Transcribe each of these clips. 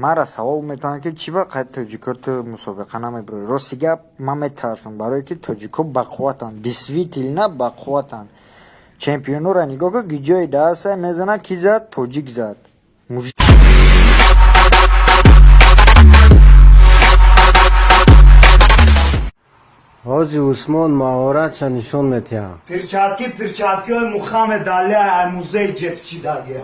Мара савол метавонад, ки чӣ ба қайд тоҷико ту мусобиқа намебурӣ. Рости гап, ман метарсам, барое ки тоҷико бақувватанд, действительно бақувватанд. Чемпионоро нигоҳ кун, ки ҷои даста мезанад, ки зад, тоҷик зад. Ҳоҷи Усмон маҳоратша нишон медиҳад. Перчатки, перчаткиҳои Мухаммед Али, ай музей ҷепсидаги.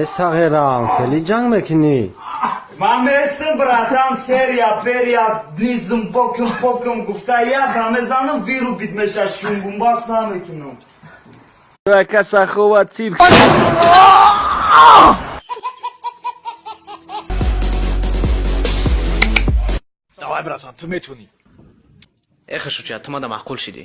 Э, сағирам, хеле ҷанг мекунӣ? Ман местам, братан, серия перия низм бокум покум гуфта, якам мезанам, вырубить меша, шунгумбас намекунам. Ака, Саховат цирк. Давай, братан, ту метавонӣ. Эх, шуча, ту мада маъқул шидӣ.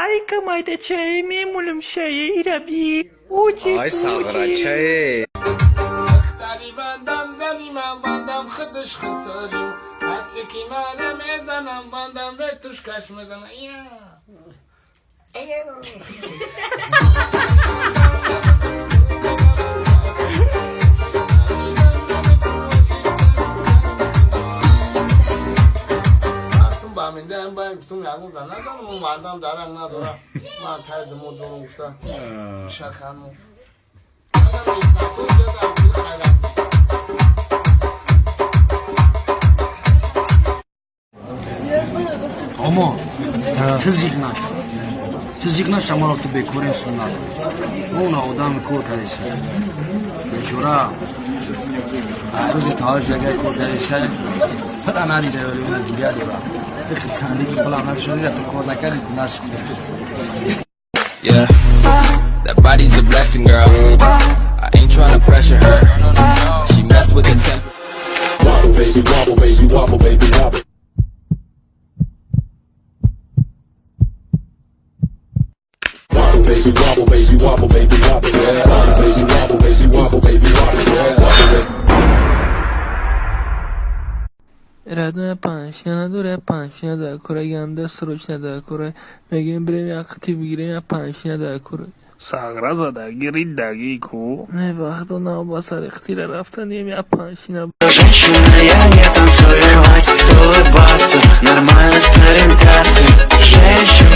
Ай, камайдачае, мемулмшае, ираби. Учи. Ай, сағрачае. Духтари бандам, зани ман бандам, худаш хисорим. Ҳасе ки мана мезанам, бандам ветуш каш мезанам. Я. Я. Баминдаам, ба гуфтум, ягон да надорам, он мардам даранг надора. Ман кардиму дорум, гуфта шакану. Омо, ту зиқ наш, ту зиқ наша, маро ту бекорем суннат. Она одами кор кардиса. Бечора. Рӯзи таваллуд ягай кор кардиса. Тара надида, вале она гиря дора. Ту хирсандӣ ки пулам надошта, ту кор накардӣ, ту нашуд. Yeah, that body's a blessing, girl. I ain't tryna pressure her. She messed with the temp. Wobble, baby, wobble, baby, wobble, baby, wobble. Wobble, baby, wobble, baby, wobble, baby, wobble, yeah. Wobble, baby, wobble, baby, wobble, baby, wobble, yeah. Wobble, baby. Родной, паншина надора, паншина дар кора, ганда срочно дар кора. Мегӯем, бирем як қити бигирем, як паншина дар кора. Сағра задаги риддаги ку. Не, вақто нав сари қитира рафтанем, як паншина. Женщина, я не танцую, хватит улыбаться. Нормально с ориентацией. Женщина.